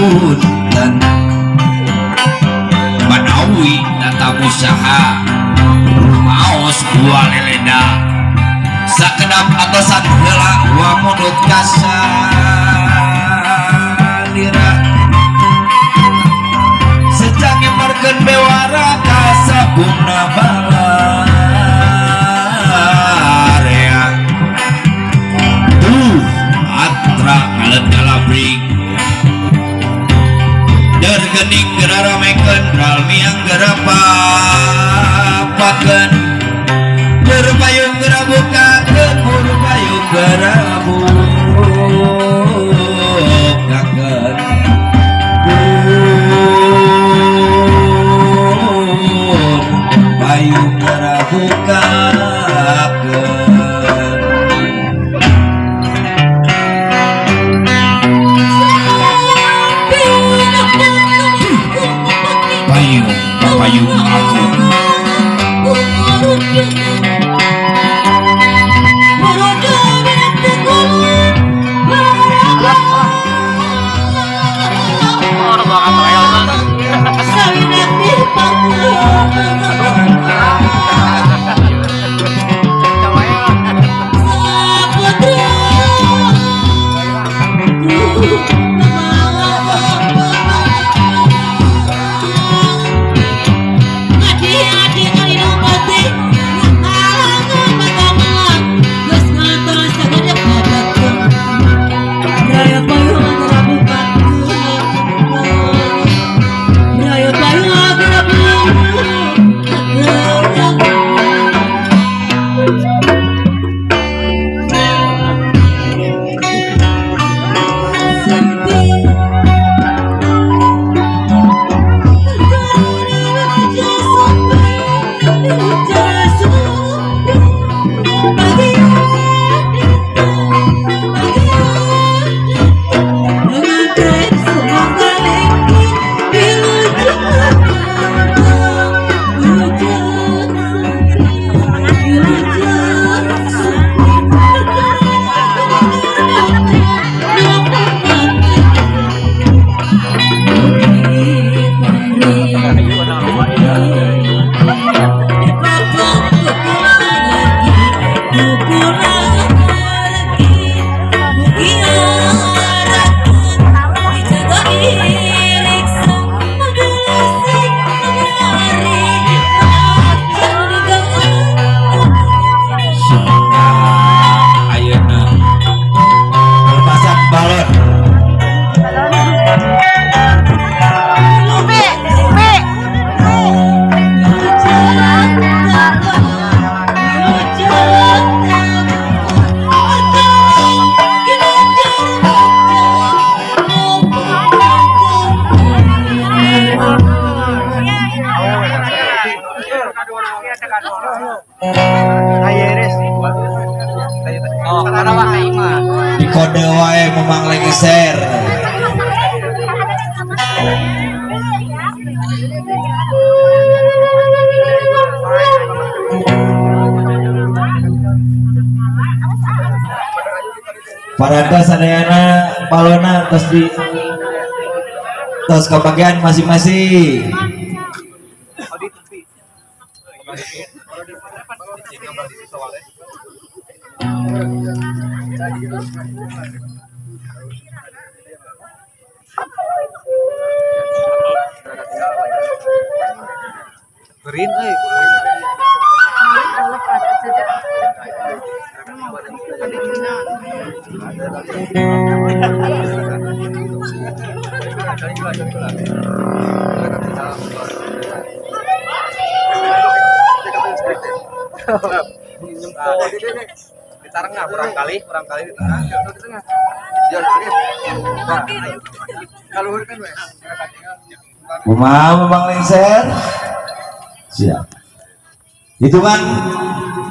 Punten manawi tatamu saha rumaos waleleda sakedap atosan heula wa mundut kasalira secange markeun bewara kasabungna balarea tuh atra ngalet galabring dergening geraramekeun ralmiang gerapapakeun berpayung gerabukakeun payung gerabukakeun payung gerabukakeun. Payung payung aku. Di kode wae memang lengser. Parada sadayana balona tos di tos kebagian masing-masing. Berin euy. Di tengah kurang kali di tengah. Di tengah. Kalau kan wes. Kumaha Bang Lengser? Siap. Hitungan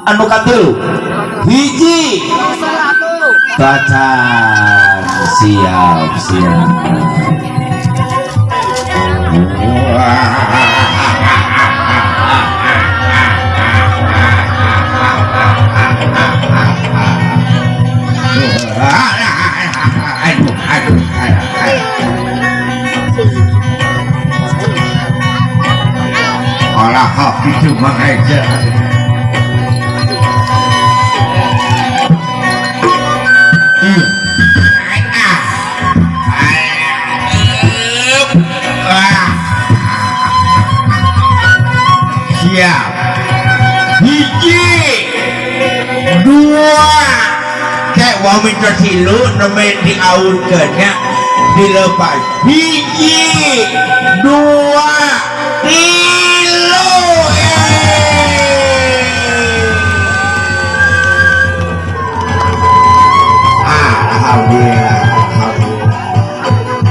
anu katilu. Hiji. Tacan. Siap, siap. Aduh, aduh, aduh. Alah, itu Mang Lengser. Ah. Siap. Hiji, dua, kayak wong minta tilu nembe diaurkeun nya, dilepas. Hiji, dua, tilu. Eh. Ah, alhamdulillah, alhamdulillah.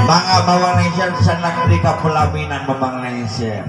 Mangga, Mamang Lengser, sanak di kapelaminan Mamang Lengser.